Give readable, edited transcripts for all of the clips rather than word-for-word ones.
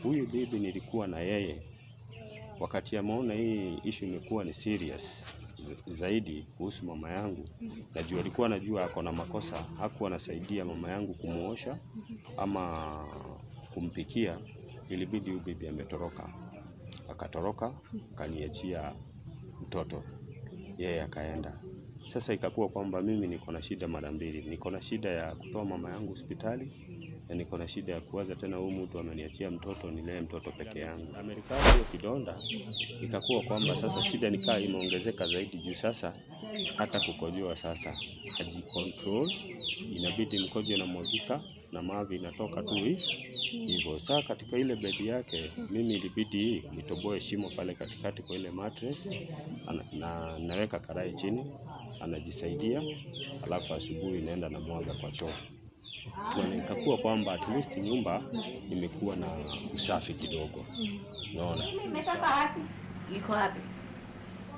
Huyu bibi nilikuwa na yeye wakati ameona hii issue imekuwa ni serious zaidi kuhusu mama yangu, najua alikuwa anajua ako na makosa, hakuwa anasaidia mama yangu kumuosha ama kumpikia. Ilibidi huyu bibi ametoroka, akatoroka akaniachia mtoto, yeye akaenda. Sasa ikakuwa kwamba mimi niko na shida mara mbili, niko na shida ya kutoa mama yangu hospitali na niko na shida ya kuwaza tena, huyu mtu ameniachia mtoto, nilee mtoto peke yangu. Amerikani hiyo kidonda ikakuwa kwamba sasa shida nikaa imeongezeka zaidi, juu sasa hata kukojoa sasa hajicontrol, inabidi mkojo inamwagika na mavi inatoka tu hivyo. Sasa katika ile bedi yake mimi ilibidi nitoboe shimo pale katikati kwa ile mattress, na naweka karai chini, anajisaidia, alafu asubuhi naenda na mwaga kwa choo. Na ikakuwa kwamba at least nyumba imekuwa na usafi kidogo, unaona. Imetoka wapi? Iko wapi?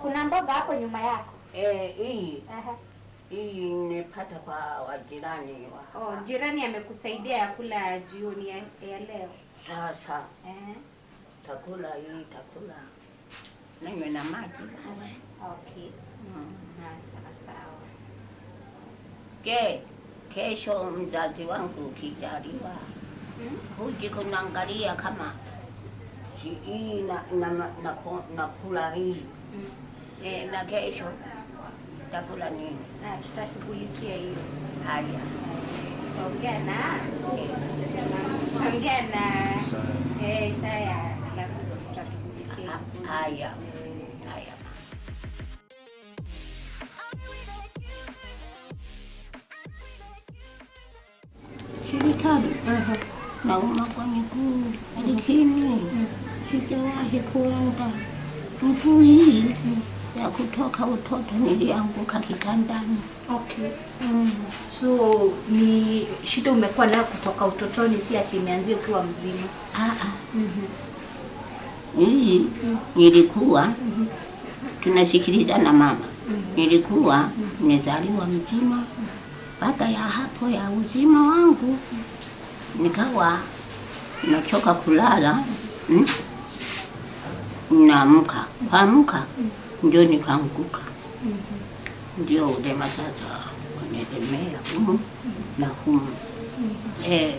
Kuna mboga hapo nyuma yako. Eh, hii Aha. hii nimepata kwa wajirani wa Oh, jirani amekusaidia ya kula jioni ya leo. Sasa Eh. takula hii, takula ninywe na maji basi. Okay. Ah, sawa sawa. Je, kesho mzazi wangu ukijaliwa huji kunaangalia kama si hii na nakula hii, eh, na kesho takula nini? Na tutashughulikia hiyo. Haya. Tutaongea na Isaya, alafu tutashughulikia. Haya. Haya. Hospitali nauma kwa miguu, lakini sijawahi kuenda. Mguu hii ya kutoka utoto nilianguka kitandani. Okay. So ni shida umekuwa nayo kutoka utotoni, si ati imeanzia ukiwa mzima? Ah, ah. Hii nilikuwa tunasikilizana mama, nilikuwa nimezaliwa mzima. Baada ya hapo ya uzima wangu nikawa nachoka kulala, Naamka, kuamka ndio nikaanguka, ndio ulema sasa unalemea humu na humu, eh.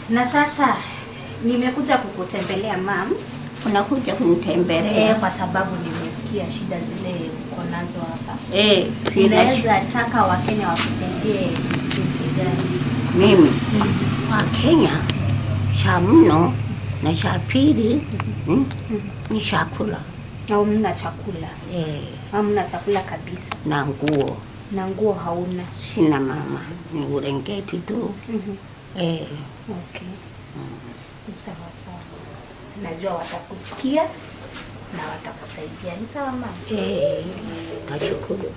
Na sasa nimekuja kukutembelea, mam. Unakuja kunitembelea? Eh, kwa sababu nimesikia shida zile uko nazo hapa. Eh, sina Unaweza taka Wakenya wakusaidie jinsi gani? Mimi wa Kenya cha mno na cha pili, ni chakula. Au mna chakula? Eh. Hamna chakula kabisa? Na nguo. Na nguo hauna? Sina mama, ni urengeti tu. Eh. Okay. Sawa sawa. Najua watakusikia na watakusaidia. Ni sawa, mama? Eh, nashukuru.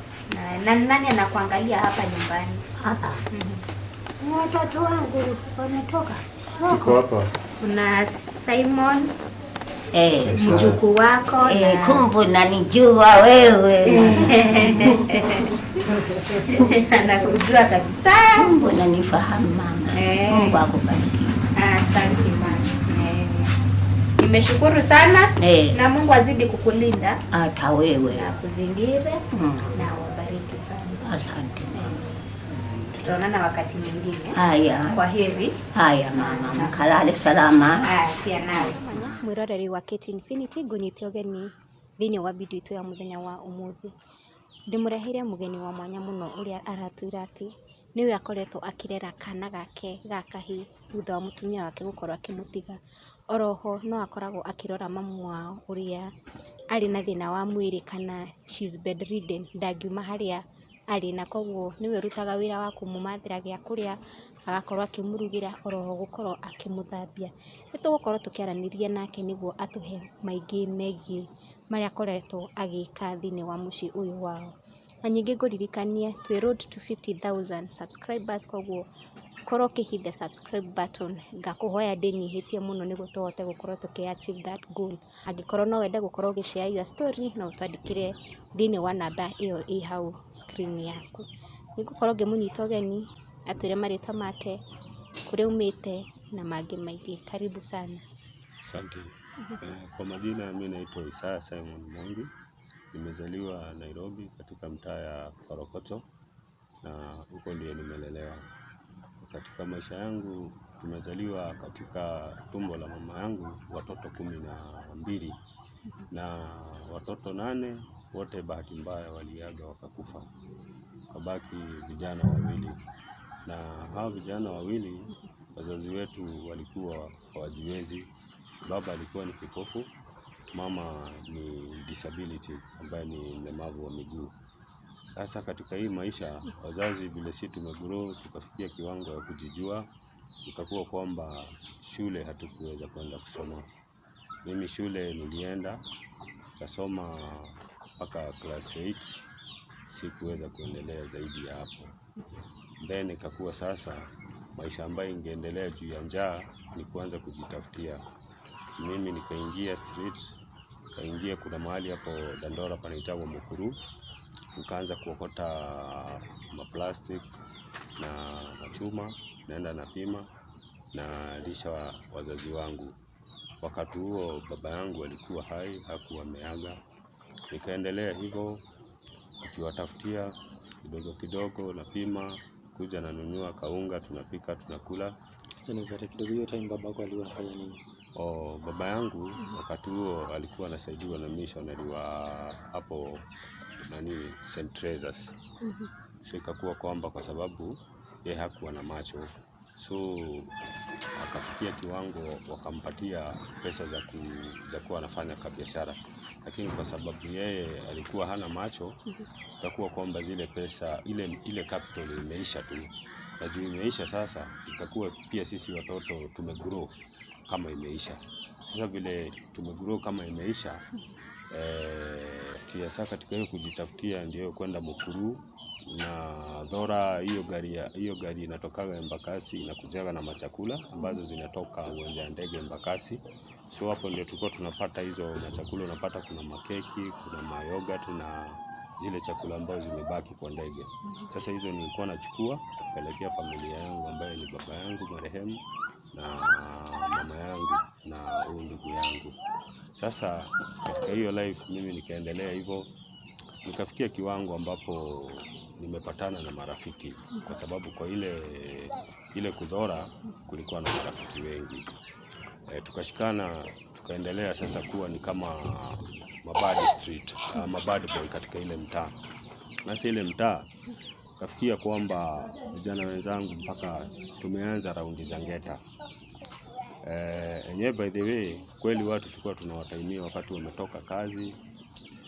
Na nani anakuangalia hapa nyumbani? Hapa ni watoto wangu wametoka. Tuko hapa. Kuna Simon, Eh, mjukuu wako eh, na kumbe nanijua wewe. Anakujua kabisa. Kumbe nanifahamu mama. Eh. Mungu akubariki. Asante mama. Eh. Nimeshukuru sana Eh. na Mungu azidi kukulinda Hata wewe. na kuzingire na wabariki sana. Asante mama. Tutaonana wakati mwingine. Haya. Kwa heri. Haya mama, mkalale salama. Haya, pia nawe. Mwiroreri wa Kate Infinity, ngũnyite ũgeni thĩinĩ wa video itũ ya mũthenya wa ũmũthĩ. Ndĩmũreheire mũgeni wa mwanya mũno ũrĩa aratwĩra atĩ nĩwe akoretwo akĩrera kana gake ga kahĩĩ thutha wa mũtumia wake gũkorwo akĩmũtiga. Oroho no akoragwo akĩrora mamu wao ũrĩa arĩ na thĩna wa mwĩrĩ kana she's bedridden, ndangiuma harĩa arĩ, na koguo nĩwe ũrutaga wĩra wa kũmũmathĩra gĩa kũrĩa, agakorwo akĩmũrugĩra, oroho gũkorwo akĩmũthambia. Nĩ tũgũkorwo tũkĩaranĩria nake nĩguo atũhe maingĩ megiĩ marĩa akoretwo agĩka thĩinĩ wa mũciĩ ũyũ wao. Na ningĩ ngũririkanie twĩ road to 50,000 subscribers, koguo korwo ũkĩ hit the subscribe button, ngakũhoya ndĩnyihĩtie mũno nĩguo tũhote gũkorwo tũkĩ achieve that goal. Angĩkorwo no wende gũkorwo ũgĩ share your story, no ũtwandĩkĩre thĩinĩ wa namba ĩyo ĩ hau screen yaku. Nĩngũkorwo ngĩmũnyita ũgeni atwĩre marĩtwa make, kũrĩa aumĩte. Na mangĩ maingĩ. Karibu sana. Asante. Kwa majina mi naitwa Isaya Simon Mwangi. Nimezaliwa Nairobi katika mtaa ya Korokocho na huko ndio nimelelewa. Katika maisha yangu tumezaliwa katika tumbo la mama yangu watoto 12 na watoto 8 wote bahati mbaya waliaga wakakufa. Kabaki vijana wawili, na hao vijana wawili wazazi wetu walikuwa hawajiwezi. Baba alikuwa ni kipofu, mama ni disability ambaye ni mlemavu wa miguu. Sasa katika hii maisha wazazi vile si tumegrow tukafikia kiwango ya kujijua, ikakuwa kwamba shule hatukuweza kwenda kusoma. Mimi shule nilienda nikasoma mpaka class 8, sikuweza kuendelea zaidi ya hapo. Then ikakuwa sasa maisha ambayo ingeendelea juu ya njaa ni kuanza kujitafutia. Mimi nikaingia street, nikaingia kuna mahali hapo Dandora panaitwa Mukuru, nikaanza kuokota maplastic na machuma, naenda napima na lisha wazazi wangu. Wakati huo baba yangu alikuwa hai, hakuwa ameaga. Nikaendelea hivyo nikiwatafutia kidogo kidogo, napima, kuja nanunua kaunga, tunapika, tunakula. Sasa nikukate kidogo, hiyo time babako alikuwa anafanya nini? Oh, baba yangu wakati huo alikuwa anasaidiwa na missionary wa hapo nani St. Teresa's. So ikakuwa kwamba kwa sababu yeye hakuwa na macho, so akafikia kiwango wakampatia pesa za kuwa anafanya kabiashara, lakini kwa sababu yeye alikuwa hana macho, ikakuwa kwamba zile pesa ile capital imeisha tu, na juu imeisha sasa, ikakuwa pia sisi watoto tumegrow kama imeisha. Sasa vile tumegrow kama imeisha, sasa katika hiyo kujitafutia ndio kwenda Mukuru na Dhora. Hiyo gari inatokaga Embakasi inakujaga na machakula ambazo zinatoka uwanja wa ndege Embakasi. So hapo ndio tulikuwa tunapata hizo machakula, unapata kuna makeki, kuna mayogurt na zile chakula ambazo zimebaki kwa ndege. Sasa hizo nilikuwa nachukua kupelekea familia yangu ambayo ni baba yangu marehemu na mama yangu na huyu ndugu yangu. Sasa katika hiyo life mimi nikaendelea hivyo, nikafikia kiwango ambapo nimepatana na marafiki, kwa sababu kwa ile kudhora kulikuwa na marafiki wengi. Tukashikana tukaendelea sasa kuwa ni kama mabad street, mabad boy katika ile mtaa. Sasa ile mtaa kafikia kwamba vijana wenzangu mpaka tumeanza raundi za ngeta. Enyewe by the way kweli watu tulikuwa tunawataimia wakati wametoka kazi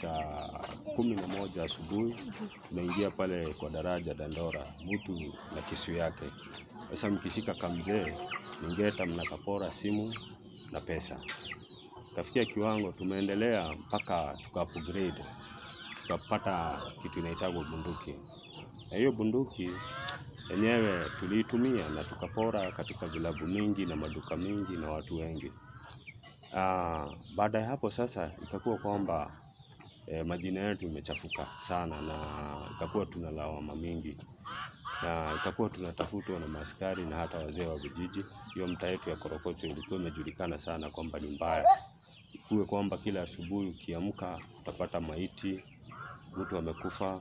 saa 11 asubuhi, tunaingia pale kwa daraja Dandora, mtu na kisu yake. Sasa mkishika kamzee ni ngeta, mnakapora simu na pesa. Kafikia kiwango tumeendelea mpaka tuka upgrade, tukapata kitu inaitwa bunduki. Na hiyo bunduki yenyewe tuliitumia na tukapora katika vilabu mingi na maduka mingi na watu wengi. Baada ya hapo sasa ikakuwa kwamba majina yetu imechafuka sana na ikakuwa tuna lawama mingi na ikakuwa tunatafutwa na maaskari na hata wazee wa vijiji. Hiyo mtaa yetu ya Korokocho ilikuwa imejulikana sana kwamba ni mbaya. Ikuwe kwamba kila asubuhi ukiamka utapata maiti, mtu amekufa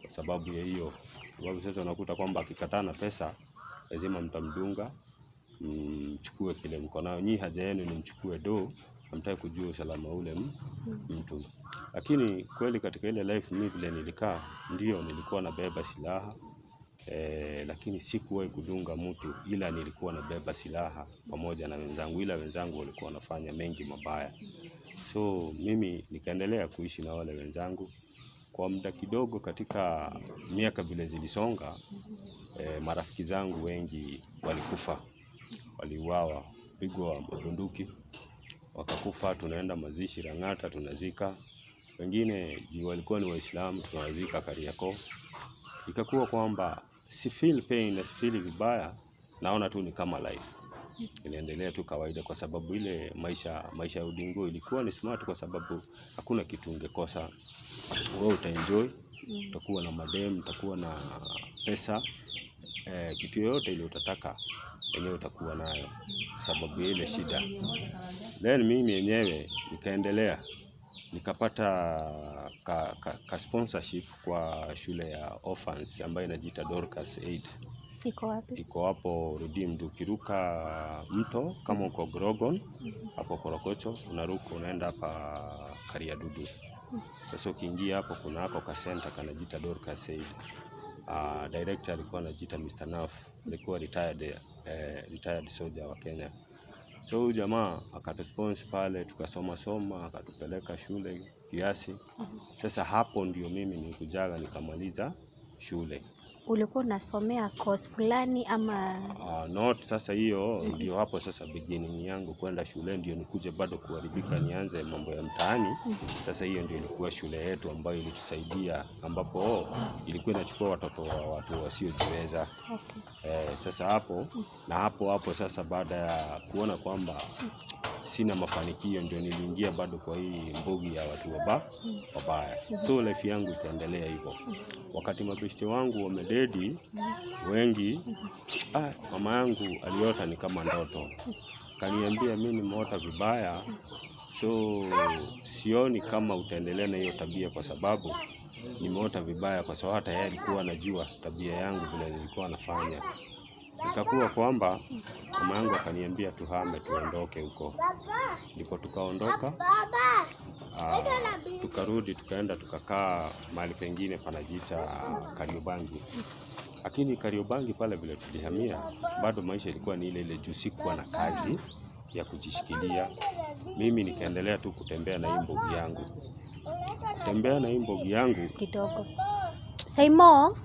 kwa sababu ya hiyo. Sababu sasa unakuta kwamba akikataa na pesa lazima mtamdunga, mchukue kile mko nayo. Nyinyi haja yenu ni mchukue do, hamtaki kujua usalama ule mtu. Lakini kweli katika ile life mimi vile nilikaa, ndio nilikuwa nabeba silaha lakini sikuwahi kudunga mtu, ila nilikuwa nabeba silaha pamoja na wenzangu, ila wenzangu walikuwa wanafanya mengi mabaya. So mimi nikaendelea kuishi na wale wenzangu kwa muda kidogo. Katika miaka vile zilisonga, marafiki zangu wengi walikufa, waliuawa, pigwa mabunduki wakakufa. Tunaenda mazishi Lang'ata, tunazika wengine juu walikuwa ni Waislamu, tunawazika Kariakoo. Ikakuwa kwamba si feel pain na si feel vibaya, naona tu ni kama life inaendelea tu kawaida, kwa sababu ile maisha ya udingo ilikuwa ni smart, kwa sababu hakuna kitu ungekosa. Wewe utaenjoy, utakuwa na madem, utakuwa na pesa, kitu yoyote ile utataka yenyewe utakuwa nayo sababu ya ile shida. Then mimi yenyewe nikaendelea nikapata ka sponsorship kwa shule ya orphans ambayo inajiita Dorcas 8. Iko wapi? Iko hapo Redeemed, ukiruka mto kama uko Grogon hapo Korokocho, unaruka unaenda hapa Kariadudu. Sasa ukiingia hapo kuna hako ka center kanajiita Dorcas 8. Director alikuwa anajiita Mr. Naf, alikuwa retired soldier wa Kenya. So huyu jamaa akatusponsor pale, tukasoma soma, akatupeleka shule kiasi. Sasa hapo ndio mimi nilikujaga nikamaliza shule. Ulikuwa unasomea course fulani ama? Not sasa hiyo ndio hapo sasa beginning yangu kwenda shule, ndio nikuje bado kuharibika nianze mambo ya mtaani. Sasa hiyo ndio ilikuwa shule yetu ambayo ilitusaidia, ambapo ilikuwa inachukua watoto wa watu wasiojiweza. Sasa hapo na hapo hapo sasa, baada ya kuona kwamba sina mafanikio, ndio niliingia bado kwa hii mbugi ya watu wabaya. So life yangu ikaendelea hivyo. Wakati mabeshte wangu wamededi wengi, mama yangu aliota ni kama ndoto, kaniambia mi nimeota vibaya, so sioni kama utaendelea na hiyo tabia kwa sababu nimeota vibaya, kwa sababu hata yeye alikuwa anajua tabia yangu vile nilikuwa nafanya. Ikakuwa kwamba mama yangu akaniambia tuhame tuondoke huko, ndipo tukaondoka. Tukarudi tukaenda tukakaa mahali pengine panajiita Kariobangi. Lakini Kariobangi pale vile tulihamia, bado maisha ilikuwa ni ile ile juu sikuwa na kazi ya kujishikilia. Mimi nikaendelea tu kutembea na hii mbogi yangu, kutembea na hii mbogi yangu Kidogo. Saimo,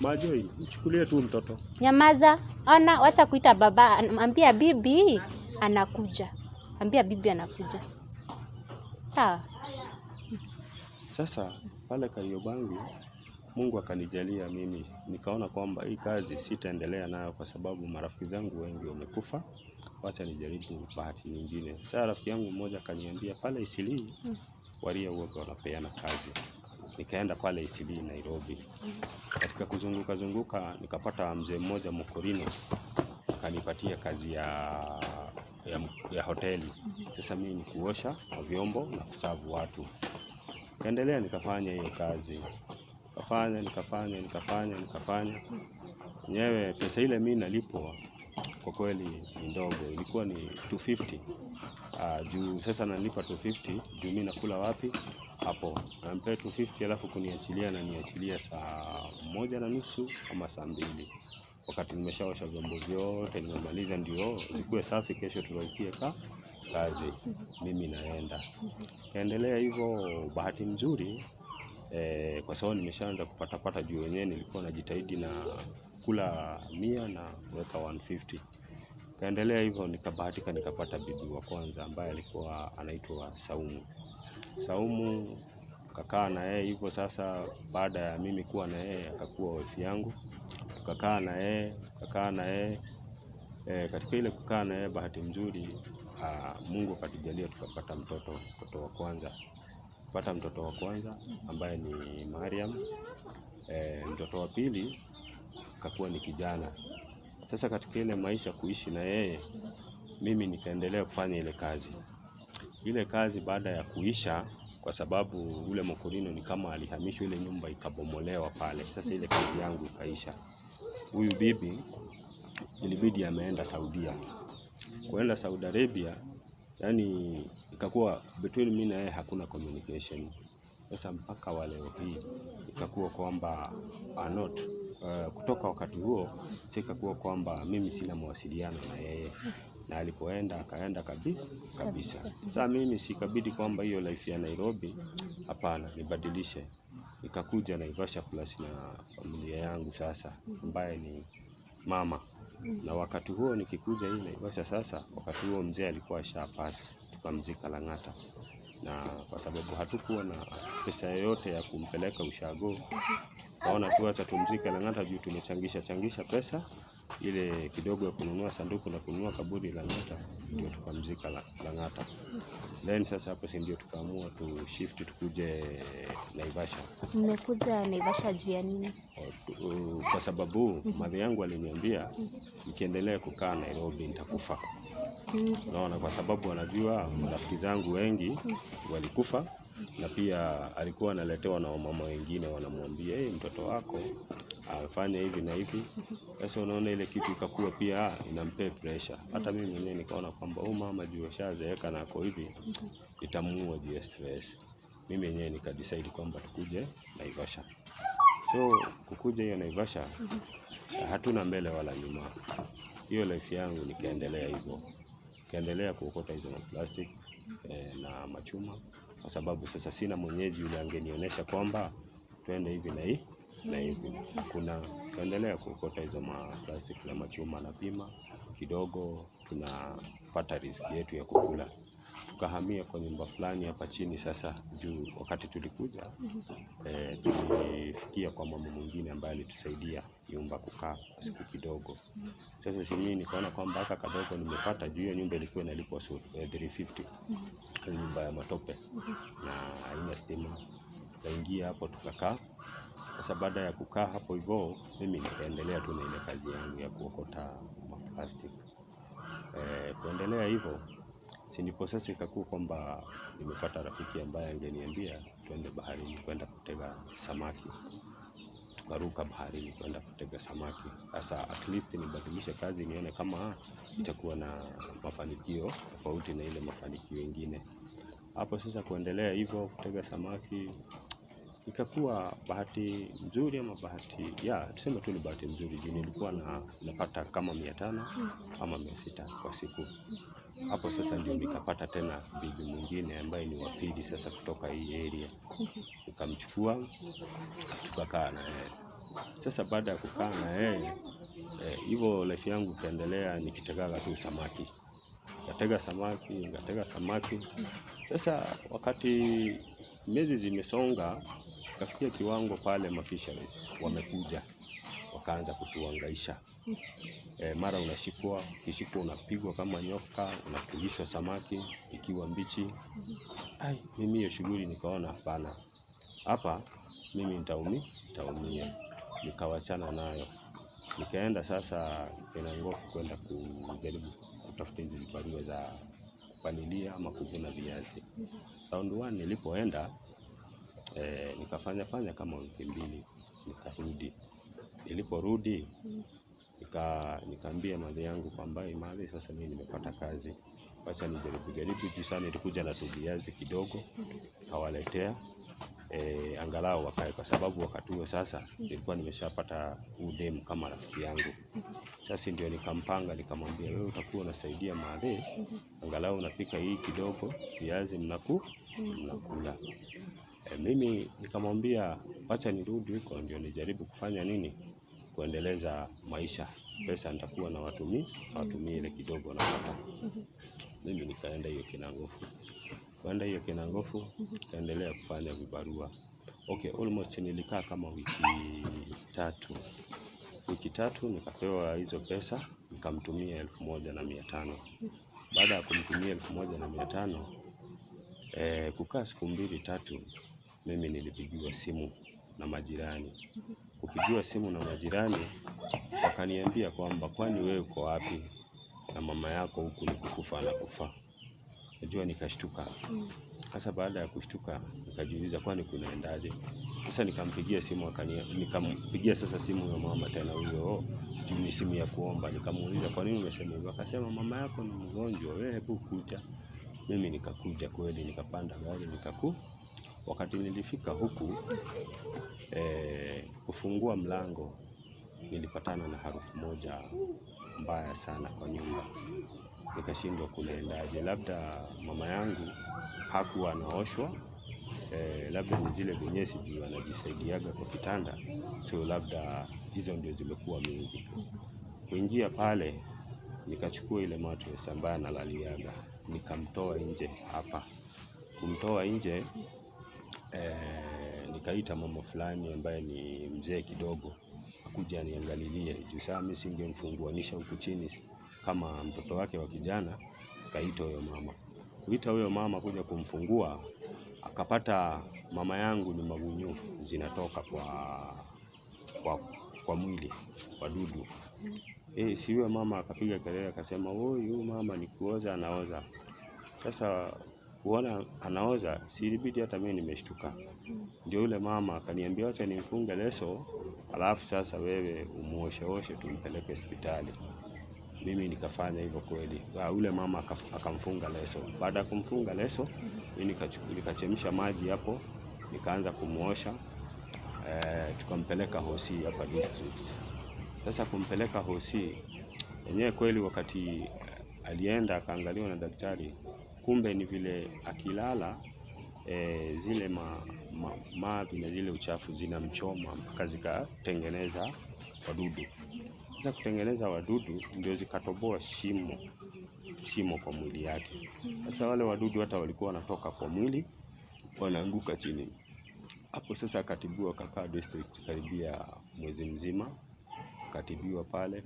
Majoi, mchukulie tu mtoto. Nyamaza. Ona, wacha kuita baba, ambia bibi anakuja. Ambia bibi anakuja. Sawa. Sasa pale Kariobangi Mungu akanijalia mimi, nikaona kwamba hii kazi sitaendelea nayo kwa sababu marafiki zangu wengi wamekufa, wacha nijaribu bahati nyingine. Sasa rafiki yangu mmoja akaniambia pale Isilii waria huwaga wanapeana kazi. Nikaenda pale Isilii Nairobi. Katika kuzunguka zunguka nikapata mzee mmoja Mkorino akanipatia kazi ya hoteli. Sasa mimi ni kuosha vyombo na kusavu watu. Nikaendelea nikafanya hiyo kazi, nikafanya nikafanya nikafanya nikafanya. Enyewe pesa ile mimi nalipwa kwa kweli ni ndogo, ilikuwa ni 250. Juu sasa nalipa 250 juu mimi nakula wapi hapo, nampea 250 alafu kuniachilia na niachilia saa 1:30 ama saa 2, wakati nimeshaosha vyombo vyote nimemaliza, ndio zikuwe safi, kesho turaukie kazi. Mimi naenda kaendelea hivyo. Bahati mzuri kwa sababu nimeshaanza kupatapata juu wenyewe nilikuwa najitahidi na kula 100 na kuweka 150. Kaendelea hivyo, nikabahatika nikapata bibi wa kwanza ambaye alikuwa anaitwa Saumu. Saumu kakaa na yeye hivyo. Sasa baada ya mimi kuwa na yeye akakuwa wife yangu, tukakaa na yeye tukakaa na yeye katika ile kukaa na yeye, bahati mzuri Mungu akatujalia tukapata mtoto wa kwanza. Pata mtoto wa kwanza ambaye ni Mariam. Mtoto wa pili akakuwa ni kijana. Sasa katika ile maisha kuishi na yeye, mimi nikaendelea kufanya ile kazi. Ile kazi baada ya kuisha, kwa sababu ule Mkorino ni kama alihamishwa, ile nyumba ikabomolewa pale. Sasa ile kazi yangu ikaisha. Huyu bibi ilibidi ameenda Saudia. Kuenda Saudi Arabia, yani ikakuwa between mimi na yeye hakuna communication. Sasa mpaka wa leo hii ikakuwa kwamba not kutoka wakati huo sikakuwa kwamba mimi sina mawasiliano na yeye, na alipoenda akaenda kabisa. Sasa mimi sikabidi kwamba hiyo life ya Nairobi hapana, nibadilishe. Nikakuja Naivasha Plus na familia yangu sasa ambaye ni mama. Na wakati huo nikikuja hii Naivasha sasa, wakati huo mzee alikuwa ashapass, tukamzika Lang'ata. Na kwa sababu hatukuwa na pesa yoyote ya kumpeleka ushago, kaona tu acha tumzike Lang'ata juu tumechangisha changisha pesa ile kidogo ya kununua sanduku na kununua kaburi Lang'ata. ndio tukamzika Lang'ata. Then sasa hapo si ndio tukaamua tu shift tukuje Naivasha. Mmekuja Naivasha juu ya nini? Kwa sababu madhe yangu aliniambia nikiendelea kukaa Nairobi nitakufa. Unaona, kwa sababu anajua marafiki zangu wengi walikufa, na pia alikuwa analetewa na wamama wengine wanamwambia, hey, mtoto wako afanye hivi na hivi. Sasa unaona ile kitu ikakuwa pia inampea pressure. Hata mimi mwenyewe nikaona kwamba huyu mama juu ashazeeka na ako hivi, itamuua juu ya stress. Mimi mwenyewe nikadecide kwamba tukuje Naivasha. So kukuja hiyo Naivasha hatuna mbele wala nyuma. Hiyo life yangu nikaendelea hivyo, nikaendelea kuokota hizo plastic na machuma, kwa sababu sasa sina mwenyeji yule angenionyesha kwamba twende hivi na hii na hivi. Hakuna, kaendelea kuokota hizo plastic na machuma na pima kidogo, tunapata riziki yetu ya kukula. Tukahamia kwa nyumba fulani hapa chini sasa juu. Wakati tulikuja tulifikia kwa mama mwingine ambaye alitusaidia nyumba kukaa kwa siku kidogo. Sasa si mimi nikaona kwamba haka kadogo nimepata juu, hiyo nyumba ilikuwa inalipwa 350, nyumba ya matope na haina stima. Tukaingia hapo tukakaa. Sasa baada ya kukaa hapo hivyo, mimi nikaendelea tu na ile kazi yangu ya kuokota plastic. Kuendelea hivyo, si ndipo sasa ikakuwa kwamba nimepata rafiki ambaye angeniambia twende baharini kwenda kutega samaki. Tukaruka baharini kwenda kutega samaki. Sasa at least nibadilishe kazi nione kama itakuwa na mafanikio tofauti na ile mafanikio ingine. Hapo sasa kuendelea hivyo kutega samaki, ikakuwa bahati nzuri ama bahati ya tuseme tu ni bahati nzuri juu nilikuwa napata kama 500 ama 600 kwa siku. Hapo sasa ndio nikapata tena bibi mwingine ambaye ni wa pili sasa kutoka hii area. Nikamchukua tukakaa na yeye. Sasa baada ya kukaa na yeye hivyo life yangu ikaendelea nikitegaga tu samaki. Nikatega samaki, nikatega samaki. Sasa wakati miezi zimesonga, kafikia kiwango pale mafisheries wamekuja wakaanza kutuhangaisha. Mara unashikwa, ukishikwa unapigwa kama nyoka, unapigishwa samaki ikiwa mbichi. Ai, mimi hiyo shughuli nikaona hapana, hapa mimi nitaumia. Nikawachana nayo. Nikaenda sasa Kinangofu kwenda kujaribu kutafuta hizi vibarua za kupalilia ama kuvuna viazi. Round 1 nilipoenda nikafanya fanya kama wiki mbili nikarudi. Niliporudi nikaambia madhe yangu kwamba madhe, sasa mimi nimepata kazi, wacha nijaribu jaribu juu sana. Nilikuja na tuviazi kidogo kawaletea angalau wakae, kwa sababu wakati huo sasa nilikuwa nimeshapata udem kama rafiki yangu. Sasa ndio nikampanga nikamwambia, wewe utakuwa unasaidia madhe, angalau unapika hii kidogo viazi mnakula. Mimi nikamwambia wacha nirudi huko ndio nijaribu kufanya nini, kuendeleza maisha, pesa nitakuwa na watumie ile kidogo napata. Mimi nikaenda hiyo Kinangofu, kuenda hiyo Kinangofu nikaendelea kufanya vibarua. Okay, almost nilikaa kama wiki tatu. Wiki tatu nikapewa hizo pesa, nikamtumia 1500. Baada ya kumtumia 1500, kukaa siku mbili tatu, mimi nilipigiwa simu na majirani. Kupigiwa simu na majirani wakaniambia kwamba kwani wewe uko wapi na mama yako huku ni kukufa na kufa. Najua nikashtuka. Sasa baada ya kushtuka nikajiuliza kwani kunaendaje? Sasa nikampigia simu nikampigia sasa simu ya mama tena huyo, juu ni simu ya kuomba. Nikamuuliza kwa nini umesema hivyo? Akasema mama yako ni mgonjwa, wewe hebu kuja. Mimi nikakuja kweli, nikapanda gari nikaku. Wakati nilifika huku kufungua mlango nilipatana na harufu moja mbaya sana kwa nyumba. Nikashindwa kunaendaje, labda mama yangu hakuwa anaoshwa, labda ni zile vinyesi juu anajisaidiaga kwa kitanda, so labda hizo ndio zimekuwa mingi. Kuingia pale nikachukua ile mattress ambayo analaliaga nikamtoa nje hapa. Kumtoa nje nikaita mama fulani ambaye ni mzee kidogo akuja aniangalilie, juu saa mimi singemfunguanisha huku chini kama mtoto wake wa kijana, Nikaita huyo mama, kuita huyo mama kuja kumfungua, akapata mama yangu ni magunyu zinatoka kwa, kwa mwili wadudu. Si huyo mama akapiga kelele akasema, "Oi, huyu mama ni kuoza anaoza." Sasa kuona anaoza, si ilibidi hata mimi nimeshtuka. Ndio yule mama akaniambia, wacha nimfunge leso, alafu sasa wewe umuosheoshe tumpeleke hospitali. Mimi nikafanya hivyo kweli. Yule mama akamfunga leso. Baada ya kumfunga leso, mimi nikachemsha maji hapo, nikaanza kumuosha. Tukampeleka hosi hapa district. Sasa kumpeleka hosi yenyewe kweli, wakati alienda akaangaliwa na daktari, kumbe ni vile akilala zile mavi na zile uchafu zinamchoma mpaka zikatengeneza wadudu. Sasa kutengeneza wadudu ndio zikatoboa shimo kwa mwili yake. Sasa wale wadudu hata walikuwa wanatoka kwa mwili wanaanguka chini. Hapo sasa akatibiwa, akakaa district karibia mwezi mzima, akatibiwa pale.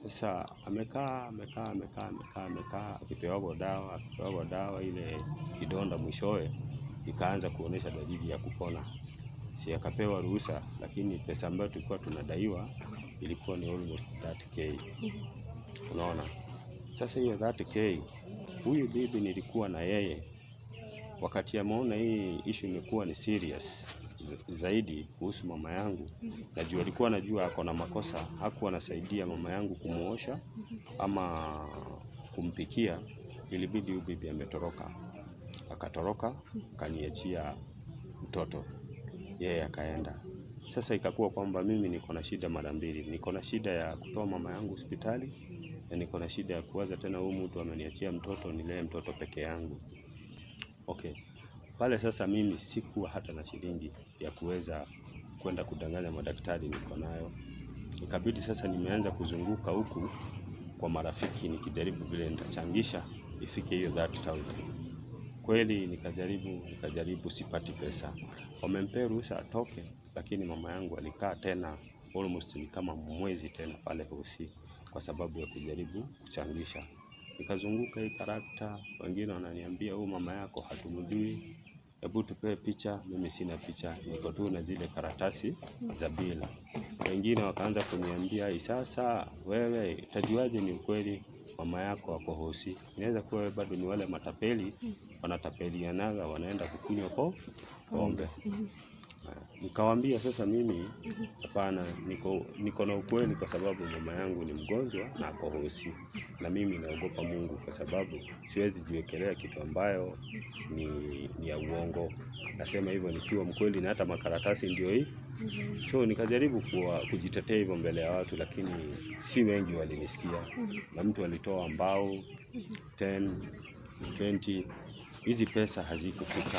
Sasa amekaa amekaa amekaa amekaa amekaa, akipewa dawa, ile kidonda mwishowe ikaanza kuonesha dalili ya kupona. Si akapewa ruhusa, lakini pesa ambayo tulikuwa tunadaiwa ilikuwa ni almost 30K. Unaona? Sasa hiyo 30K, huyu bibi nilikuwa na yeye wakati ameona hii issue imekuwa ni serious zaidi kuhusu mama yangu, najua alikuwa anajua ako na makosa, hakuwa anasaidia mama yangu kumuosha ama kumpikia. Ilibidi huyu bibi ametoroka, akatoroka akaniachia mtoto, yeye akaenda. Sasa ikakuwa kwamba mimi niko na shida mara mbili, niko na shida ya kutoa mama yangu hospitali na niko na shida ya kuwaza tena huyu mtu ameniachia mtoto, nilee mtoto peke yangu. Okay. Pale sasa mimi sikuwa hata na shilingi ya kuweza kwenda kudanganya madaktari niko nayo. Ikabidi sasa nimeanza kuzunguka huku kwa marafiki nikijaribu vile nitachangisha ifike hiyo 30,000. Kweli nikajaribu sipati pesa. Wamempea ruhusa atoke, lakini mama yangu alikaa tena almost ni kama mwezi tena pale hosi kwa sababu ya kujaribu kuchangisha. Nikazunguka hii karakta, wengine wananiambia huyu mama yako hatumjui, hebu tupee picha. Mimi sina picha, niko tu na zile karatasi za bila. Wengine wakaanza kuniambia, sasa wewe utajuaje ni ukweli mama yako ako hosi? Inaweza kuwa wewe bado ni wale matapeli wanatapelianaga, wanaenda kukunywa pombe. Nikawambia sasa mimi hapana, niko na ukweli kwa sababu mama yangu ni mgonjwa na ako hosi, na mimi naogopa Mungu kwa sababu siwezi jiwekelea kitu ambayo ni ya uongo. Nasema hivyo nikiwa mkweli na hata makaratasi ndio hii. So nikajaribu kujitetea hivyo mbele ya watu, lakini si wengi walinisikia. Na mtu alitoa mbao 10, 20, hizi pesa hazikufika.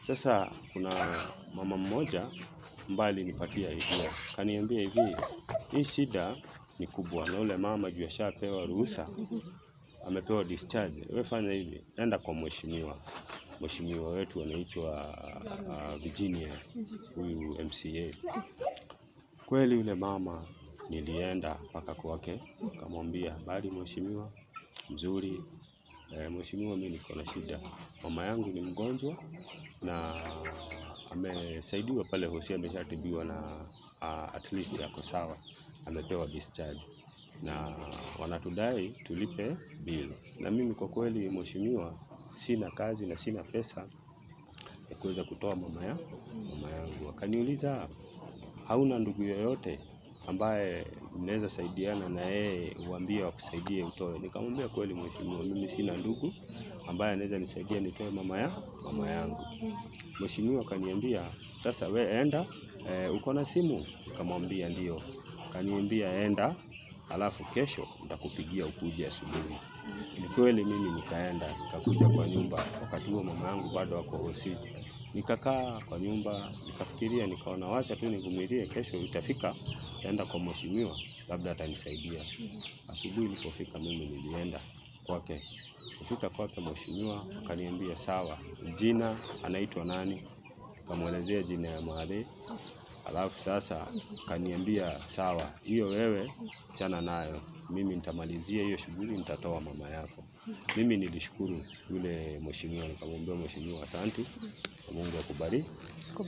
Sasa kuna mama mmoja ambaye alinipatia idea, kaniambia hivi, hii shida ni kubwa, na ule mama juu ashapewa ruhusa, amepewa discharge, wewe fanya hivi, enda kwa mheshimiwa. Mheshimiwa wetu anaitwa Virginia, huyu MCA. Kweli yule mama nilienda mpaka kwake, nikamwambia habari mheshimiwa, mzuri. Mheshimiwa, mimi niko na shida, mama yangu ni mgonjwa na amesaidiwa pale hosi, ameshatibiwa na at least yako sawa, amepewa discharge na wanatudai tulipe bill. Na mimi kwa kweli mheshimiwa, sina kazi na sina pesa ya kuweza kutoa mama yangu. Akaniuliza, hauna ndugu yoyote ambaye mnaweza saidiana na yeye uambie wakusaidie utoe? Nikamwambia kweli mheshimiwa, mimi sina ndugu ambaye anaweza nisaidia nitoe mama yangu. Mheshimiwa akaniambia sasa we enda, uko na simu? Nikamwambia ndio. Akaniambia enda, alafu kesho nitakupigia ukuje asubuhi. Ni kweli mimi nikaenda, nikakuja kwa nyumba. Wakati huo mama yangu bado ako hosi. Nikakaa kwa nyumba, nikafikiria, nikaona wacha tu nivumilie, kesho itafika, nitaenda kwa mheshimiwa, labda atanisaidia. Asubuhi nilipofika mimi nilienda kwake. Kufika kwake mheshimiwa akaniambia sawa, jina anaitwa nani? Nikamwelezea jina ya mahali. Alafu sasa akaniambia sawa, hiyo wewe chana nayo, mimi nitamalizia hiyo shughuli, nitatoa mama yako. Mimi nilishukuru yule mheshimiwa, nikamwambia mheshimiwa, asante na Mungu akubariki.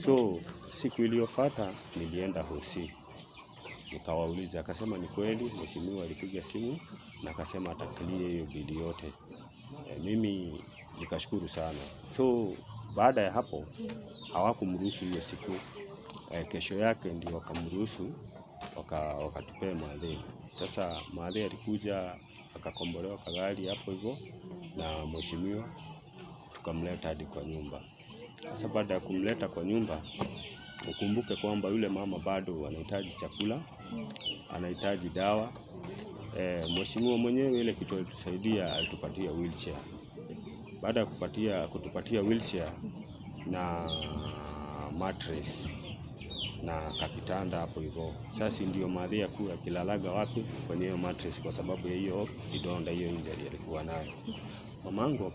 So siku iliyofuata nilienda hosi nikawauliza, akasema ni kweli mheshimiwa alipiga simu na akasema ataclear hiyo bili yote. Mimi nikashukuru sana. So baada ya hapo hawakumruhusu hiyo siku. Kesho yake ndio wakamruhusu, wakatupea madhe. Sasa madhe alikuja akakombolewa kagari hapo hivyo na mheshimiwa, tukamleta hadi kwa nyumba. Sasa baada ya kumleta kwa nyumba, ukumbuke kwamba yule mama bado anahitaji chakula, anahitaji dawa. Mheshimiwa mwenyewe ile kitu alitusaidia, alitupatia wheelchair. Baada ya kutupatia wheelchair na mattress na kakitanda hapo hivyo. Sasa ndio madhia kuu akilalaga wapi kwenye hiyo mattress, kwa sababu ya hiyo kidonda, hiyo injury alikuwa nayo. Mamangu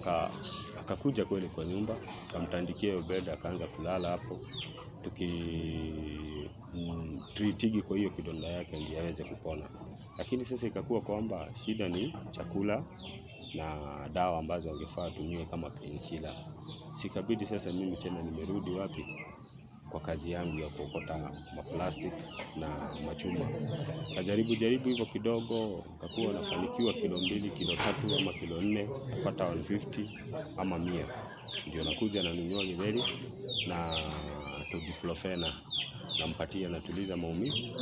akakuja kweli kwa nyumba, akamtandikia hiyo bed, akaanza kulala hapo, tukimtreatigi kwa hiyo kidonda yake ndiye aweze kupona. Lakini sasa ikakuwa kwamba shida ni chakula na dawa ambazo angefaa atumie kama painkiller. Sikabidi sasa mimi tena nimerudi wapi kwa kazi yangu ya kuokota maplastic na machuma. Kajaribu jaribu hivyo kidogo, kakuwa nafanikiwa kilo 2, kilo 3 ama kilo 4, napata 150 ama 100. Ndio nakuja nanunua githeri na tudiplofena nampatia, natuliza maumivu.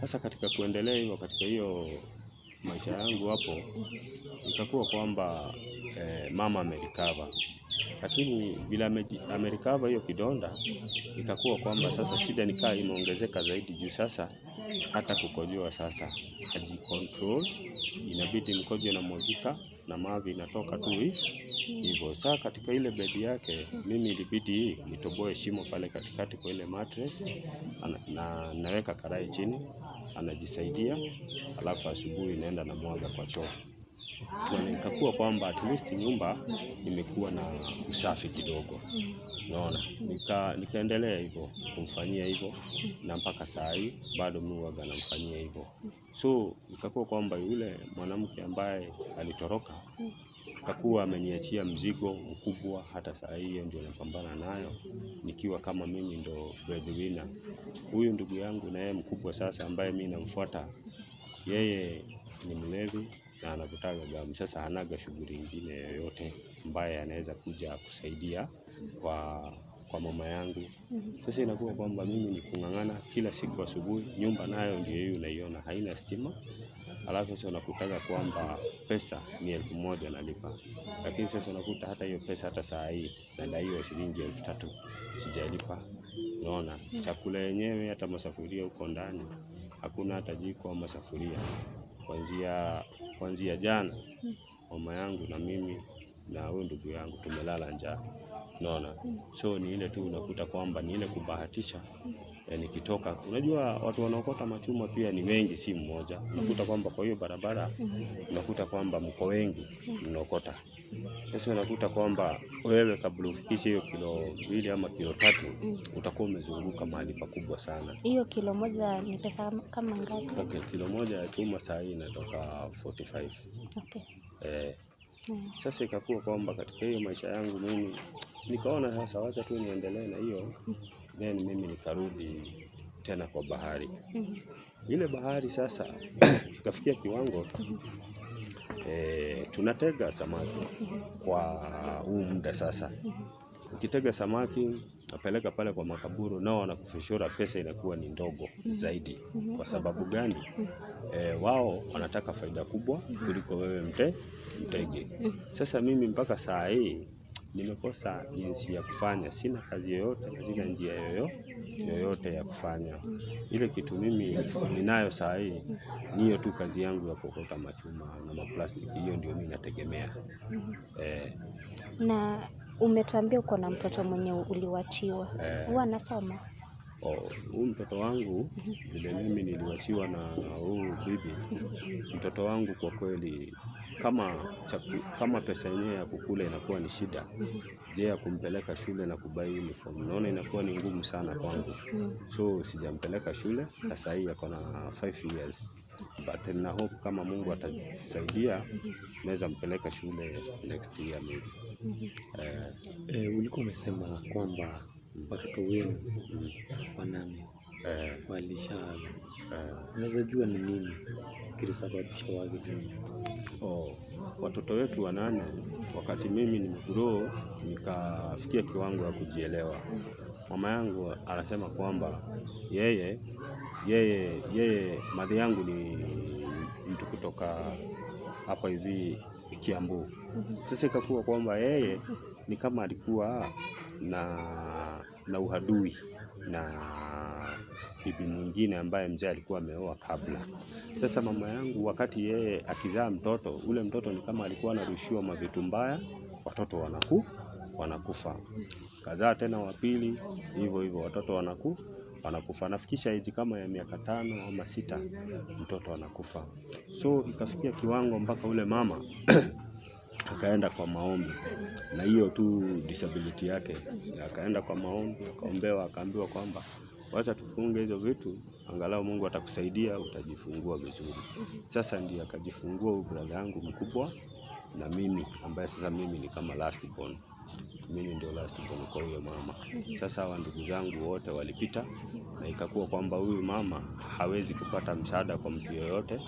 Sasa katika kuendelea hivyo katika hiyo maisha yangu hapo, ikakuwa kwamba mama amerecover. Lakini bila amerecover hiyo kidonda, ikakuwa kwamba sasa shida nikaa imeongezeka zaidi juu sasa hata kukojoa sasa hajicontrol, inabidi mkojo inamwagika na mavi inatoka tu hivyo. Sasa katika ile bedi yake mimi ilibidi nitoboe shimo pale katikati kwa ile mattress, na naweka karai chini, anajisaidia, alafu asubuhi naenda na mwaga kwa choo. Na ikakuwa kwamba at least nyumba imekuwa na usafi kidogo. Unaona, nikaendelea hivyo kumfanyia hivyo na mpaka saa hii bado mimi huwaga namfanyia hivyo. So ikakuwa kwamba yule mwanamke ambaye alitoroka akakuwa ameniachia mzigo mkubwa, hata saa hii ndio napambana nayo nikiwa kama mimi ndo breadwinner. Huyu ndugu yangu na yeye mkubwa sasa ambaye mimi namfuata, yeye ni mlevi na anavutaga gamu. Sasa hanaga shughuli ingine yoyote ambaye anaweza kuja kusaidia kwa mama yangu. Sasa inakuwa kwamba mimi ni kung'ang'ana kila siku asubuhi, nyumba nayo ndio hiyo unaiona haina stima. Alafu sasa unakutaga kwamba pesa ni 1000 nalipa, lakini sasa unakuta hata hiyo pesa hata saa hii nadaiwa shilingi 3000 sijalipa. Unaona, chakula yenyewe hata masafuria huko ndani hakuna hata jiko ama safuria. Kuanzia jana mama yangu na mimi na huyu ndugu yangu tumelala njaa. Unaona, so ni ile tu unakuta kwamba ni ile kubahatisha. Nikitoka, unajua watu wanaokota machuma pia ni wengi, si mmoja. Unakuta kwamba kwa hiyo barabara unakuta kwamba mko wengi mnaokota. Sasa unakuta kwamba wewe kabla ufikishe hiyo kilo 2 ama kilo 3 utakuwa umezunguka mahali pakubwa sana. Hiyo kilo moja ni pesa kama ngapi? Okay, kilo moja ya chuma saa hii inatoka 45. Okay. Sasa ikakuwa kwamba katika hiyo maisha yangu mimi nikaona sasa wacha tu niendelee na hiyo, then mimi nikarudi tena kwa bahari. Ile bahari sasa ikafikia kiwango tunatega samaki kwa huu muda sasa. Ukitega samaki napeleka pale kwa makaburu, nao wanakufishura, pesa inakuwa ni ndogo zaidi. Kwa sababu gani? Wao wanataka faida kubwa kuliko wewe mtege. Sasa mimi mpaka saa hii nimekosa jinsi ya kufanya, sina kazi yoyote na sina njia yoyote ya kufanya. Ile kitu mimi ninayo saa hii ni hiyo tu kazi yangu ya kuokota machuma na maplastiki, hiyo ndio mimi nategemea. Na umetuambia uko na mtoto mwenye uliwachiwa. Huwa anasoma? Huyu mtoto wangu vile mimi niliwachiwa na huyu bibi, mtoto wangu kwa kweli kama pesa yenyewe ya kukula inakuwa ni shida, je, ya kumpeleka shule na kubuy uniform naona inakuwa ni ngumu sana kwangu. So sijampeleka shule, sasa hii ako na 5 years. But na hope kama Mungu atasaidia naweza mpeleka shule next year maybe. Ulikuwa umesema kwamba watoto wenu wanane walishaaga. Unaweza jua ni nini kilisababisha waage dunia? Oh, watoto wetu wanane, wakati mimi nimegrow nikafikia kiwango ya kujielewa, mama yangu anasema kwamba yeye madhi yangu ni mtu kutoka hapa hivi Kiambu. Sasa ikakuwa kwamba yeye ni kama alikuwa na uhadui na bibi mwingine ambaye mzee alikuwa ameoa kabla. Sasa mama yangu wakati yeye akizaa mtoto, ule mtoto ni kama alikuwa anarushiwa mavitu mbaya, watoto wanakufa. Kazaa tena wa pili, hivyo hivyo watoto wanakufa. Nafikisha age kama ya miaka 5 ama 6, mtoto anakufa. So ikafikia kiwango mpaka ule mama akaenda kwa maombi, na hiyo tu disability yake, akaenda kwa maombi, akaombewa, akaambiwa kwamba wacha tufunge hizo vitu, angalau Mungu atakusaidia utajifungua vizuri. Sasa ndiye akajifungua huyu brother yangu mkubwa na mimi ambaye sasa mimi ni kama last born. Mimi ndio last born kwa huyo mama. Sasa hawa ndugu zangu wote walipita, na ikakuwa kwamba huyu mama hawezi kupata msaada kwa mtu yoyote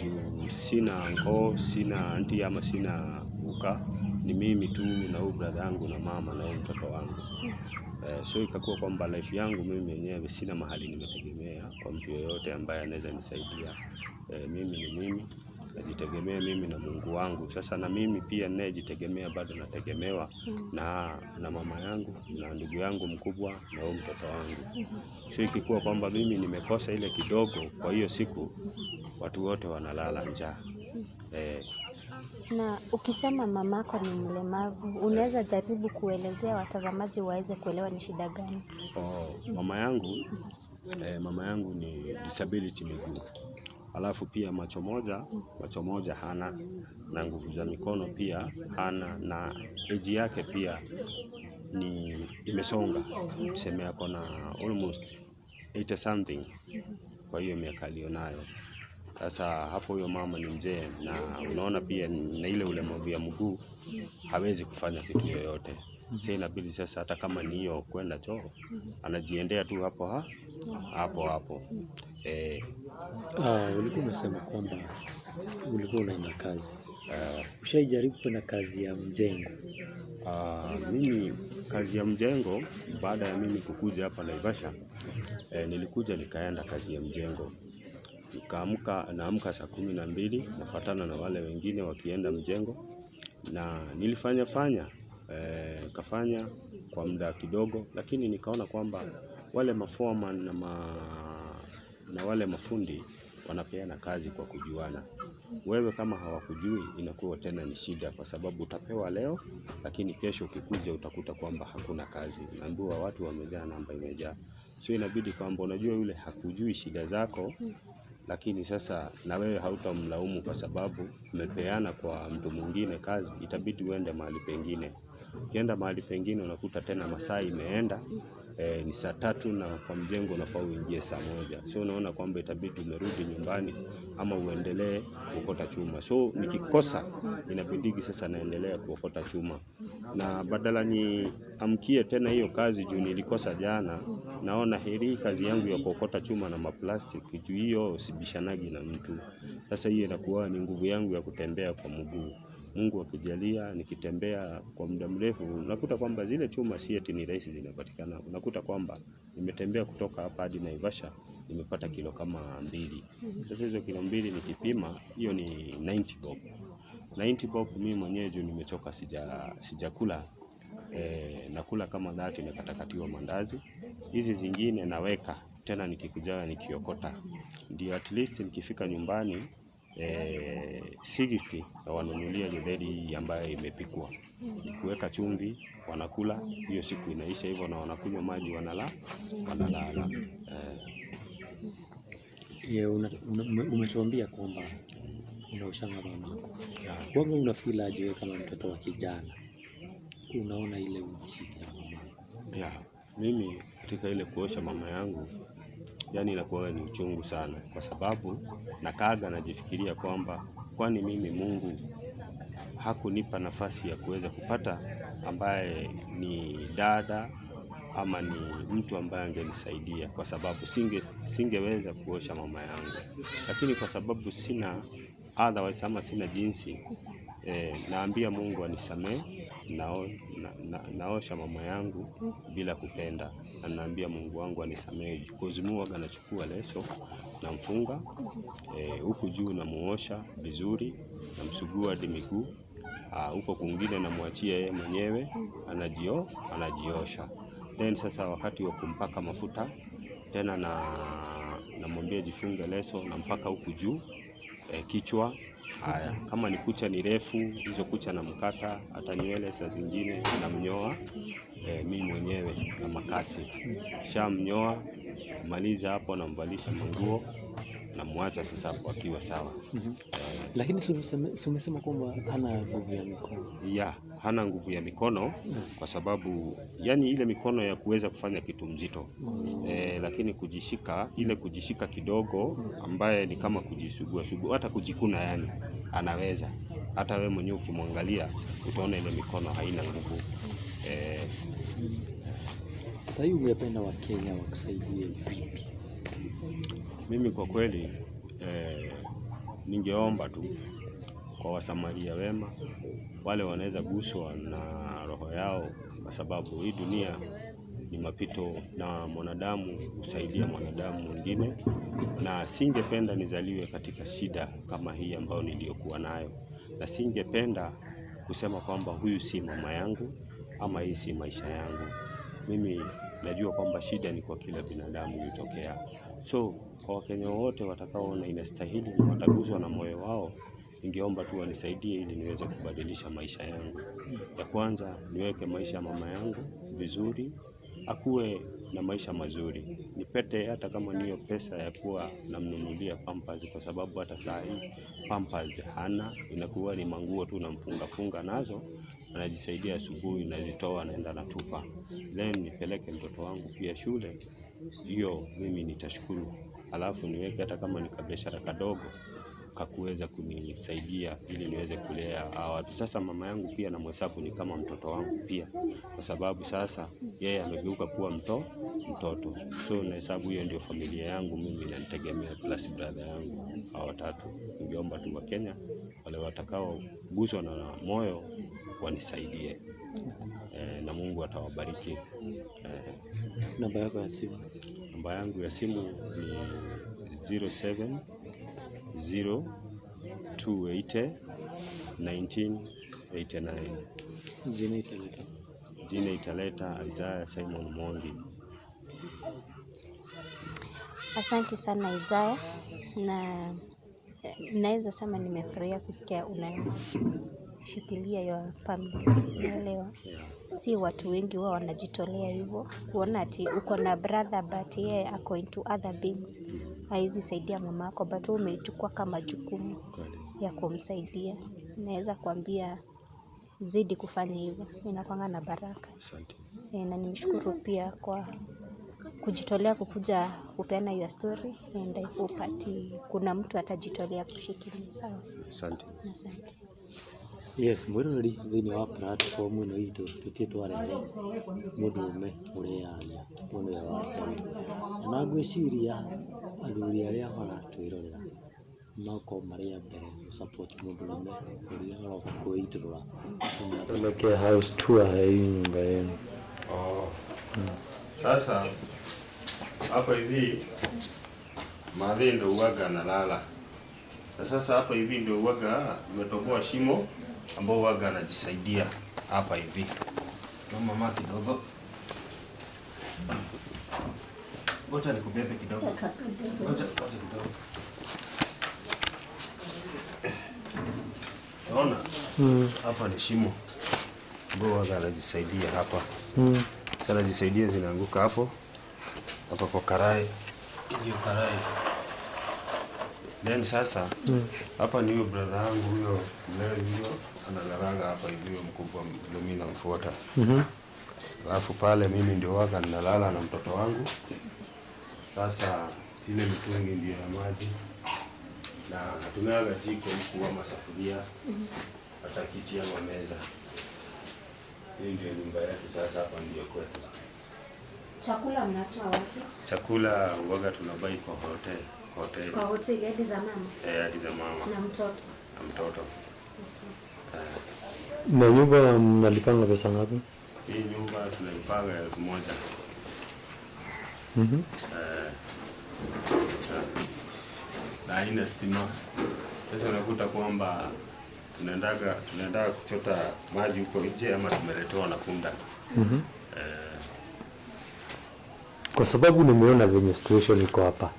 juu sina uncle, sina auntie ama sina uka, ni mimi tu na huyu brother yangu na mama na huyu mtoto wangu. So ikakuwa kwamba life yangu mimi mwenyewe sina mahali nimetegemea kwa mtu yoyote ambaye anaweza nisaidia. Mimi ni mimi, najitegemea mimi na Mungu wangu. Sasa na mimi pia ninayejitegemea bado nategemewa na mama yangu na ndugu yangu mkubwa na huyu mtoto wangu. So ikikuwa kwamba mimi nimekosa ile kidogo kwa hiyo siku, watu wote wanalala njaa. Na ukisema mamako ni mlemavu, unaweza jaribu kuelezea watazamaji waweze kuelewa ni shida gani? Oh, mama yangu ni disability miguu. Alafu pia macho moja hana, na nguvu za mikono pia hana, na age yake pia ni imesonga. Tuseme ako na almost 80 something kwa hiyo miaka alionayo. Sasa hapo huyo mama ni mzee, na unaona pia na ile ulemavu ya mguu hawezi kufanya kitu yoyote. Sasa inabidi sasa hata kama ni hiyo kwenda choo anajiendea tu hapo hapo hapo. Ulikuwa umesema kwamba ulikuwa unaenda kazi. Ushaijaribu kwenda kazi ya mjengo? Mimi kazi ya mjengo, baada ya mimi kukuja hapa Naivasha, nilikuja nikaenda kazi ya mjengo. Nikaamka, naamka saa 12, nafuatana na wale wengine wakienda mjengo, na nilifanya kafanya kwa muda kidogo, lakini nikaona kwamba wale maforeman na wale mafundi wanapeana kazi kwa kujuana. Wewe kama hawakujui inakuwa tena ni shida, kwa sababu utapewa leo lakini kesho ukikuja utakuta kwamba hakuna kazi. Unaambiwa watu wamejaa, namba imejaa. So inabidi kwamba unajua yule hakujui shida zako, lakini sasa na wewe hautamlaumu kwa sababu umepeana kwa mtu mwingine kazi, itabidi uende mahali pengine. Ukienda mahali pengine unakuta tena masaa imeenda, ni saa 3 na kwa mjengo unafaa uingie saa 1. So unaona kwamba itabidi umerudi nyumbani ama uendelee kuokota chuma. So nikikosa inabidigi sasa naendelea kuokota chuma, na badala ni amkie tena hiyo kazi juu nilikosa jana, naona heri kazi yangu ya kuokota chuma na maplastic juu hiyo sibishanagi na mtu. Sasa hiyo inakuwa ni nguvu yangu ya kutembea kwa mguu. Mungu akijalia nikitembea kwa muda mrefu unakuta kwamba zile chuma si eti ni rahisi zinapatikana. Unakuta kwamba nimetembea kutoka hapa hadi Naivasha nimepata kilo kama 2. Sasa hizo kilo 2 nikipima hiyo ni 90 bob. 90 bob mimi mwenyewe juu nimechoka sijakula. Nakula kama dhati nimekatakatiwa mandazi. Hizi zingine naweka tena nikikuja nikiokota. Ndio at least nikifika nyumbani 60 na wanunulia githeri ambayo imepikwa. Kuweka chumvi wanakula, hiyo siku inaisha hivyo, na wanakunywa maji wanalala. Umetuambia kwamba unaoshanga mamako. Wewe una feel aje wewe kama mtoto wa kijana? Unaona ile uchi ya mamako? Mimi katika ile kuosha mama yangu Yani inakuwa ni uchungu sana, kwa sababu nakaaga najifikiria kwamba kwani mimi Mungu hakunipa nafasi ya kuweza kupata ambaye ni dada ama ni mtu ambaye angenisaidia, kwa sababu singeweza kuosha mama yangu, lakini kwa sababu sina otherwise ama sina jinsi naambia Mungu anisamee. Naosha mama yangu bila kupenda, na naambia Mungu wangu anisamee. Because mimi huwaga nachukua leso namfunga huku juu, namuosha vizuri, namsugua hadi miguu. Huko kwingine namwachia yeye mwenyewe anajiosha. Then sasa wakati wa kumpaka mafuta tena na namwambia jifunge leso, nampaka huku juu kichwa. Haya, kama ni kucha ni refu, hizo kucha namkata, hata nywele saa zingine namnyoa mimi mwenyewe na makasi. Shamnyoa, maliza hapo, namvalisha manguo, namwacha sasa hapo akiwa sawa. Lakini si umesema kwamba hana nguvu ya mikono? Ya, hana nguvu ya mikono kwa sababu yani ile mikono ya kuweza kufanya kitu mzito lakini kujishika, ile kujishika kidogo ambaye ni kama kujisugua sugua, hata kujikuna yani anaweza. Hata we mwenyewe ukimwangalia utaona ile mikono haina nguvu. Sasa hii ungependa Wakenya wakusaidie vipi? Mimi kwa kweli ningeomba tu kwa wasamaria wema wale wanaweza guswa na roho yao, kwa sababu hii dunia ni mapito na mwanadamu husaidia mwanadamu mwingine, na singependa nizaliwe katika shida kama hii ambayo niliyokuwa nayo, na singependa kusema kwamba huyu si mama yangu ama hii si maisha yangu. Mimi najua kwamba shida ni kwa kila binadamu hutokea. So kwa Wakenya wote watakaoona inastahili na wataguswa na moyo wao, ningeomba tu wanisaidie ili niweze kubadilisha maisha yangu. Ya kwanza niweke maisha ya mama yangu vizuri, akuwe na maisha mazuri, nipete hata kama niyo pesa ya kuwa namnunulia pampers, kwa sababu hata saa hii pampers hana, inakuwa ni manguo tu namfunga funga nazo, anajisaidia asubuhi, nazitoa naenda natupa. Then nipeleke mtoto wangu pia shule, hiyo mimi nitashukuru. Alafu niweke hata kama ni kabiashara kadogo kakuweza kunisaidia ili niweze kulea hawa watu. Sasa mama yangu pia namhesabu ni kama mtoto wangu pia, kwa sababu sasa yeye amegeuka kuwa mtoto. So nahesabu hiyo ndio familia yangu mimi, inanitegemea plus brother yangu, hawa watatu. Ningeomba tu Wakenya wale watakaoguswa na moyo wanisaidie, na Mungu atawabariki. Namba yako ya simu? Namba yangu ya simu ni 07 0 280 1989. Jina italeta. Jina italeta Isaiah Simon Mwangi. Asante sana Isaiah, na naweza sema nimefurahia kusikia unashikilia your family. Unaelewa? Si watu wengi wao wanajitolea hivyo, kuona ati uko na brother but yeye ako into other things, haizi saidia mama yako, but wewe umeichukua kama jukumu ya kumsaidia. Naweza kuambia zidi kufanya hivyo, inakuanga na baraka. Asante. Na nimshukuru pia kwa kujitolea kukuja kupeana your story, and I hope ati kuna mtu atajitolea kushikilia. Sawa, Asante. asante. Yes, mwiroreri thĩinĩ wa platform ĩno itũ tũtirĩ twarehe mũndũrũme ũreyaria mwena ũyũ wa mbere, na ngwĩciria athuri arĩa maratwĩrorera makorwo marĩ a mbere gũ support mũndũrũme ũrĩa ũroka kwĩitũrũra. Tuelekee house tour ya hii nyumba yenu. Oh. Sasa hapa hivi madhe ndio uwaga analala. Na sasa hapa hivi ndio uwaga nimetoboa shimo ambao uwaga anajisaidia hapa hivi. Na mama kidogo. Ngoja nikubebe kidogo. Ngoja ngoja kidogo. Unaona? Hapa ni shimo ambao uwaga anajisaidia hapa. Sasa anajisaidia zinaanguka hapo hapa kwa karai, hiyo karai. Then sasa hapa ni huyo brother yangu huyo Mary, huyo analalanga hapa hivi, huyo mkubwa ndio mimi namfuata. Alafu pale mimi ndio waga ninalala na mtoto wangu. Sasa ile mitungi ndio ya maji na natumiaga jiko huku ama safuria, hata kiti ama meza. Hii ndio nyumba yetu sasa, hapa ndio kwetu. Chakula mnatoa wapi? Chakula uwaga tunabai kwa hotel, hoteli. Kwa hoteli hadi za mama Eh, hadi za mama na mtoto. na mtoto. Na nyumba mnalipanga pesa ngapi? Hii nyumba tunaipanga 1000. Na haina stima. Sasa unakuta kwamba tunaendaga kuchota maji huko nje ama tumeletewa na punda. Kwa sababu nimeona venye situation iko hapa.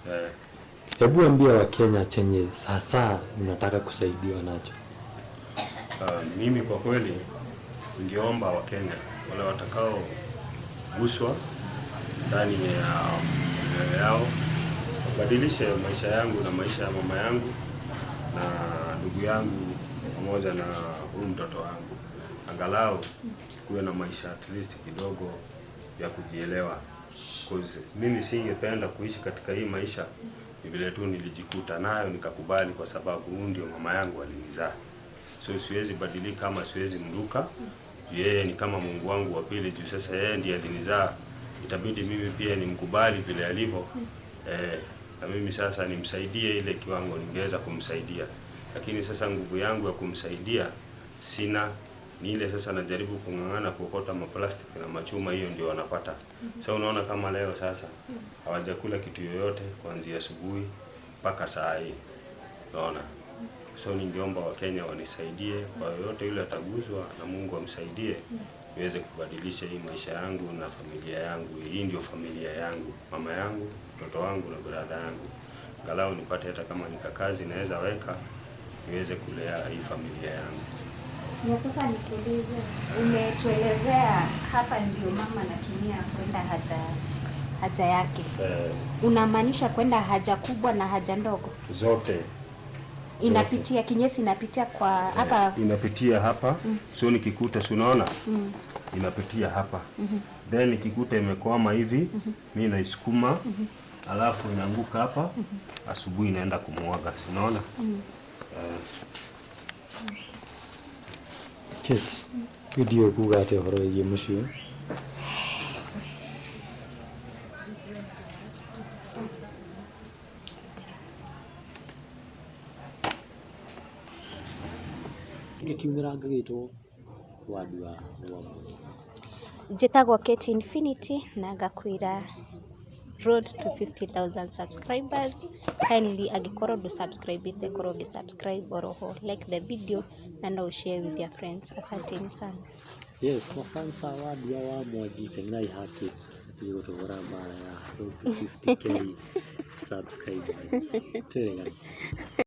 Hebu ambia Wakenya chenye sasa unataka kusaidiwa nacho. Mimi kwa kweli ningeomba Wakenya wale watakaoguswa ndani ya mioyo yao wabadilishe maisha yangu na maisha ya mama yangu na ndugu yangu pamoja na huyu mtoto wangu, angalau kuwe na maisha at least kidogo ya kujielewa. 'Cause mimi singependa kuishi katika hii maisha, ni vile tu nilijikuta nayo nikakubali, kwa sababu huyu ndio mama yangu alinizaa. So siwezi badilika ama siwezi mruka. Yeye ni kama Mungu wangu wa pili, juu sasa yeye ndiye alinizaa, itabidi mimi pia nimkubali vile alivyo. Na mimi sasa nimsaidie ile kiwango ningeweza kumsaidia, lakini sasa nguvu yangu ya kumsaidia sina. Ni ile sasa najaribu kung'ang'ana kuokota maplastiki na machuma, hiyo ndio wanapata. So unaona kama leo sasa hawajakula kitu yoyote kuanzia asubuhi mpaka saa hii, unaona. So ningeomba Wakenya wanisaidie kwa yoyote yule ataguswa, na Mungu amsaidie niweze kubadilisha hii maisha yangu na familia yangu. Hii ndio familia yangu, mama yangu, mtoto wangu na brother yangu. Angalau nipate hata kama ni kazi naweza weka niweze kulea hii familia yangu. Na sasa nikuulize, umetuelezea hapa ndio mama anatumia kwenda haja yake. Unamaanisha kwenda haja kubwa na haja ndogo? Zote. Inapitia kinyesi, inapitia kwa hapa. Inapitia hapa. So nikikuta, si unaona? Inapitia hapa. Then nikikuta imekwama hivi, mimi naisukuma, alafu inaanguka hapa, asubuhi inaenda kumwaga, si unaona? Kate, ndiũĩ kuga atĩa ũhoro wĩgiĩ mũciĩ ũyũ. Ngĩkiumĩra ngagĩtwo Wandua wa Mwangi. Njĩtagwo Kate Infinity na ngakwĩra road to 50,000 subscribers. Kindly angĩkorwo ndũ subscribe ĩte, korwo ũgĩ subscribe oroho, like the video na no share with your friends. Asanteni sana. Yes, mafansa Wandua wa Mwangi kengerai ha Kate atige gũtũhũra mbara ya road to 50K subscribers. Twĩrĩgane.